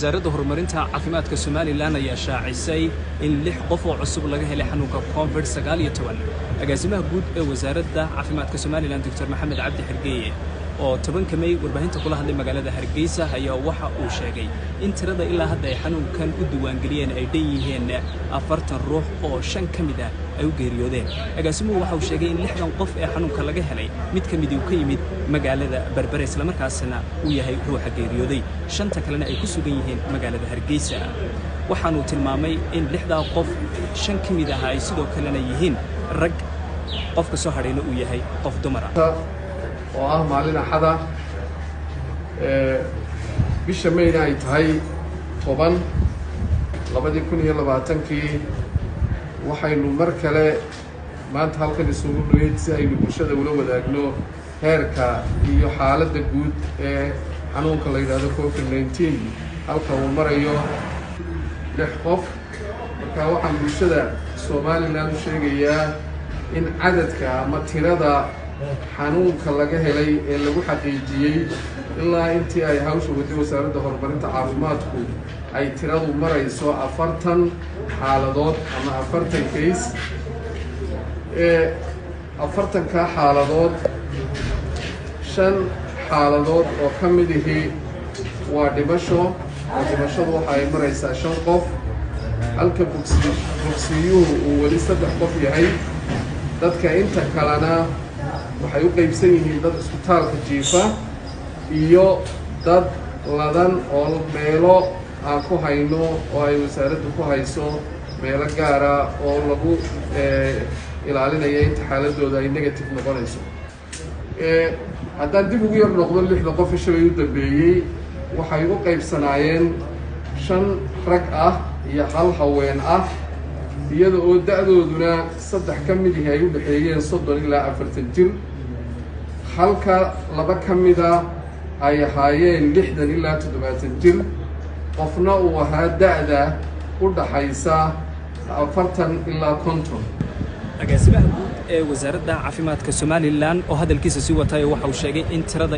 Wasaaradda Horumarinta Caafimaadka Somaliland ayaa shaacisay in lix qof oo cusub laga helay xanuunka COVID-19. Agaasimaha guud ee Wasaaradda Caafimaadka Somaliland, Doctor Maxamed Cabdi Xergeeye, oo 10-ka Mey warbaahinta kula hadlay magaalada Hargeysa, ayaa waxa uu sheegay in tirada ilaa hadda ay xanuunkan u diiwaangeliyeen ay dhan yihiin 40 ruux, oo shan ka mid ah ay u geeriyoodeen. Agaasimuhu waxa uu sheegay in 60 qof ee xanuunka laga helay mid ka midii uu ka yimid magaalada Berbere, islamarkaasna uu yahay ruuxa geeriyooday, shanta kalena ay ku sugan yihiin magaalada Hargeysa. Waxaanuu tilmaamay in lixdaa qof shan ka mid ah ay sidoo kalena yihiin rag, qofka soo hadhayna uu yahay qof dumar ah. Oo ah maalin Axada, bisha Mayna ay tahay 10, 2020-kii, waxaynu mar kale maanta halkan isugu nimid si aynu bulshada ula wadaagno heerka iyo xaaladda guud ee xanuunka la yidhaahdo COVID-19, halka uu marayo. Lix qof. Marka waxaan bulshada Somaliland u sheegayaa in cadadka ama tirada xanuunka laga helay ee lagu xaqiijiyey ilaa intii ay hawsha waday Wasaaradda Horumarinta Caafimaadku ay tiradu marayso 40 xaaladood ama 40 case. Ee 40-kaa xaaladood, shan xaaladood oo ka mid ihi waa dhimasho, oo dhimashadu waxa ay maraysaa shan qof, halka bogsiyuhu uu weli saddex qof yahay. Dadka inta kalena waxay u qeybsan yihiin dad isbitaalka jiifa iyo dad ladan oo meelo aan ku hayno oo ay wasaaraddu ku hayso meelo gaara oo lagu ilaalinaya inta xaaladooda ay negative noqonayso. Haddaan dib ugu yar noqdo, lixda qof shalay u dambeeyey waxay u qaybsanaayeen shan rag ah iyo hal haween ah, iyada oo da-dooduna saddex ka mid ihi ay u dhexeeyeen 30 ilaa 40 jir, halka laba ka mida ay ahaayeen 60 ilaa 70 jir, qofna uu ahaa da-da u dhaxaysa 40 ilaa 50. Agaasimaha guud ee Wasaaradda Caafimaadka Somaliland oo hadalkiisa sii watay waxa uu sheegay in tirada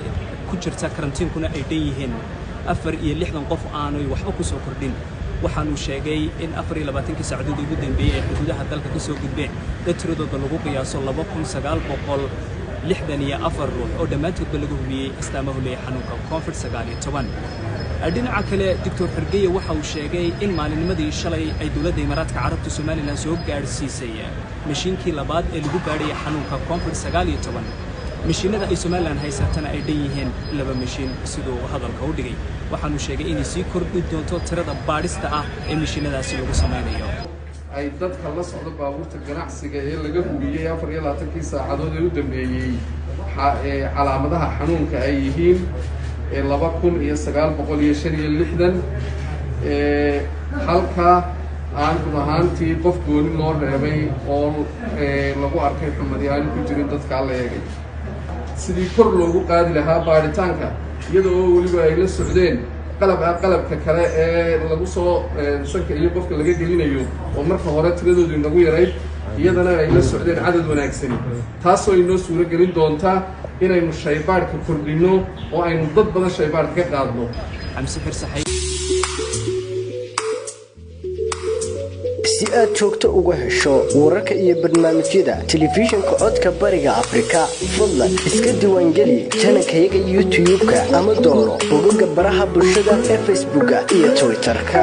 ku jirta karantiinkuna ay dhan yihiin 64 qof, aanay waxba ku soo kordhin. Waxaanuu sheegay in 24-kii saacadood ugu dambeeyey ay xuduudaha dalka ka soo gudbeen dad tiradooda lagu qiyaaso 2964 ruux, oo dhammaantoodba laga hubiyey astaamahu leeyahay xanuunka COVID-19. Dhinaca kale, Doctor Xergeye waxa uu sheegay in maalinnimadii shalay ay dowladda Imaaraadka Carabta Somaliland soo gaadhsiisay mashiinkii labaad ee lagu baadhayay xanuunka COVID-19, mashiinada ay Somaliland haysatana ay dhan yihiin laba mashiin, siduu hadalka u dhigay. Waxaanuu sheegay inay sii kordhi doonto tirada baadhista ah ee mashiinadaasi lagu samaynayo. Ay dadka la socda baabuurta ganacsiga ee laga hubiyey 24-kii saacadood ee u dambeeyey calaamadaha xanuunka ay yihiin 2965, halka aan run ahaantii qof gooni loo reebay oo lagu arkay xumadi aanu ku jirin dadkaa la eegay. Sidii kor loogu qaadi lahaa baadhitaanka, iyada oo weliba ay la socdeen qalab ah qalabka kale ee lagu soo sanka iyo qofka laga gelinayo, oo marka hore tiradoodu inagu yarayd, iyadana ay la socdeen cadad wanaagsani, taasoo inoo suuro gelin doonta inaynu shaybaadhka kordhinno oo aynu dad badan shaybaadhka ka qaadno. Xamse Xirsaxay. Si aad joogto uga hesho wararka iyo barnaamijyada telefishinka Codka Bariga Afrika, fadlan iska diiwaangeli channel-kayaga YouTube-ka ama dooro bogoga baraha bulshada ee Facebooka iyo Twitter-ka.